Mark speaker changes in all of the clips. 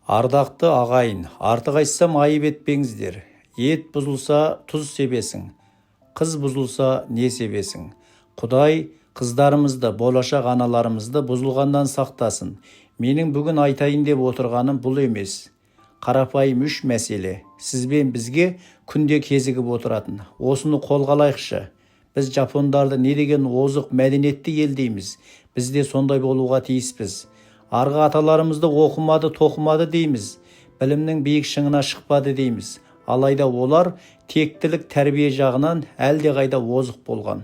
Speaker 1: Ардақты ағайын, артық айтсам, айып етпеңіздер. Ет бұзылса, тұз себесің, қыз бұзылса, не себесің? Құдай қыздарымызды, болашақ аналарымызды бұзылғаннан сақтасын. Менің бүгін айтайын деп отырғаным бұл емес, қарапайым үш мәселе, сіз бен бізге күнде кезігіп отыратын. Осыны қолға алайықшы. Біз жапондарды не деген озық, мәдениетті ел дейміз. Біз де сондай болуға тиіспіз. Арғы аталарымызды оқымады, тоқымады дейміз, білімнің биік шыңына шықпады дейміз. Алайда олар тектілік, тәрбие жағынан әлдеқайда озық болған.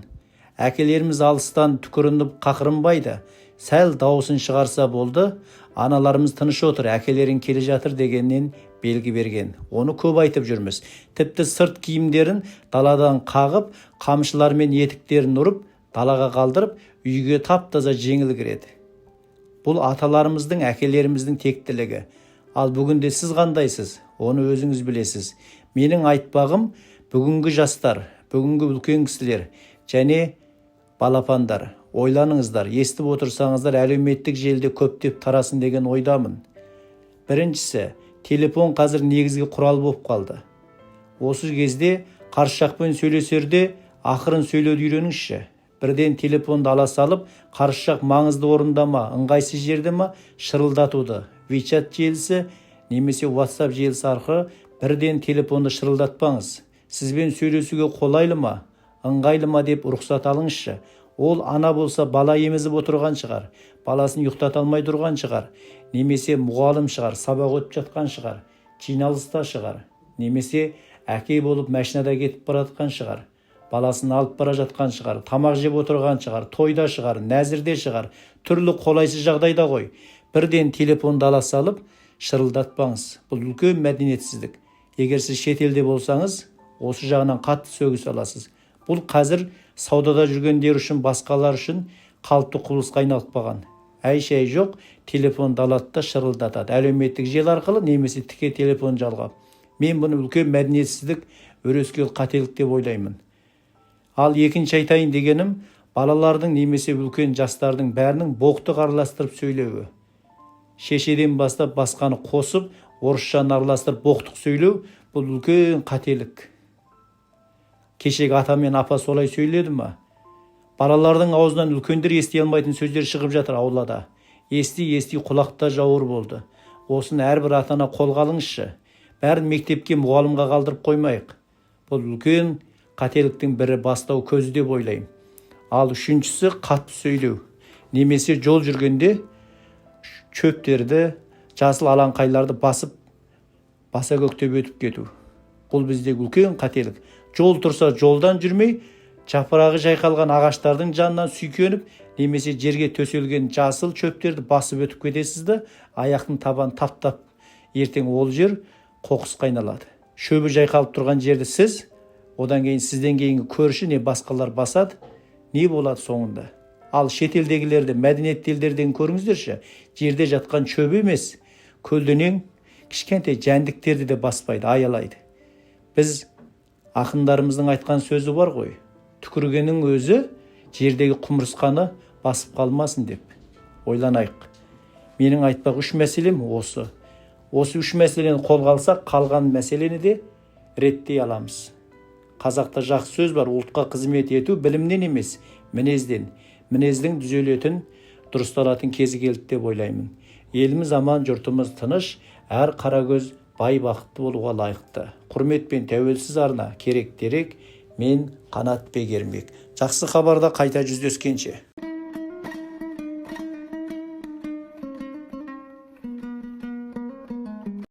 Speaker 1: Әкелеріміз алыстан түкірініп қақырынбайды, сәл дауысын шығарса болды, аналарымыз «Тыныш отыр, әкелерің келе жатыр» дегеннен белгі берген. Оны көп айтып жүрміз. Тіпті сырт киімдерін даладан қағып, қамшылармен етіктерін ұрып, далаға қалдырып, үйге тап таза жеңіл кіреді. Бұл аталарымыздың, әкелеріміздің тектілігі. Ал бүгінде сіз қандайсыз, оны өзіңіз білесіз. Менің айтпағым, бүгінгі жастар, бүгінгі үлкен кісілер және балапандар, ойланыңыздар. Естіп отырсаңыздар, әлеуметтік желіде көптеп тарасын деген ойдамын. Біріншісі, телефон қазір негізгі құрал болып қалды. Осы кезде қарсы жақпен сөйлесерде ақырын сөйлеуді үйреніңізші. Бірден телефонды ала салып, қарсы жақ маңызды орында ма, ыңғайсыз жерде ма, шырылдатуды, WeChat желісі немесе WhatsApp желісі арқылы бірден телефонды шырылдатпаңыз. Сізбен сөйлесуге қолайлы ма, ыңғайлы ма деп рұқсат алыңызшы. Ол ана болса, бала емізіп отырған шығар, баласын ұйықтата алмай тұрған шығар, немесе мұғалім шығар, сабақ өтіп жатқан шығар, жиналыста шығар, немесе әке болып машинада кетіп бара жатқан шығар, баласын алып бара жатқан шығар, тамақ жеп отырған шығар, тойда шығар, нәзірде шығар, түрлі қолайсыз жағдайда ғой. Бірден телефонды ала салып шырылдатпаңыз. Бұл үлкен мәдениетсіздік. Егер сіз шетелде болсаңыз, осы жағынан қатты сөгіс аласыз. Бұл қазір саудада жүргендер үшін, басқалар үшін қалыпты құбылысқа айналып қалған. Әй шәй жоқ, телефонды алады да шырылдатады әлеуметтік желі арқылы немесе тіке телефон жалғап. Мен бұны үлкен мәдениетсіздік, өрескел қателік деп ойлаймын. Ал екінші айтайын дегенім, балалардың немесе үлкен жастардың бәрінің боқтық араластырып сөйлеуі. Шешеден бастап басқаны қосып, орысшаны араластырып, боқтық сөйлеу — бұл үлкен қателік. Кешегі ата мен апа солай сөйледі ма? Балалардың аузынан үлкендер ести алмайтын сөздер шығып жатыр аулада. Ести ести құлақта жауыр болды. Осыны әрбір ата ана қолға алыңызшы. Бәрін мектепке, мұғалімға қалдырып қоймайық. Бұл үлкен қателіктің бірі, бастау көзі деп ойлаймын. Ал үшіншісі, қатты сөйлеу немесе жол жүргенде шөптерді, жасыл алаңқайларды басып, баса көктеп өтіп кету. Бұл біздегі үлкен қателік. Жол тұрса, жолдан жүрмей, жапырағы жайқалған ағаштардың жанынан сүйкеніп немесе жерге төселген жасыл шөптерді басып өтіп кетесіз да, аяқтың табаны таптап, ертең ол жер қоқысқа айналады. Шөбі жайқалып тұрған жерді сіз, одан кейін сізден кейінгі көрші не басқалар басады. Не болады соңында? Ал шетелдегілерді, мәдениетті елдерден көріңіздерші, жерде жатқан шөп емес, көлденең кішкентай жәндіктерді де баспайды, аялайды. Біз ақындарымыздың айтқан сөзі бар ғой, түкіргеннің өзі жердегі құмырсқаны басып қалмасын деп. Ойланайық. Менің айтпақ үш мәселем осы. Осы үш мәселені қолға алсақ, қалған мәселені де реттей аламыз. Қазақта жақсы сөз бар: ұлтқа қызмет ету білімнен емес, мінезден. Мінездің түзелетін, дұрысталатын кезі келді деп ойлаймын. Еліміз аман, жұртымыз тыныш, әр қара көз бай, бақытты болуға лайықты. Құрметпен, тәуелсіз арна, керек дерек. Мен Қанатбек Ермек. Жақсы хабарда қайта жүздескенше.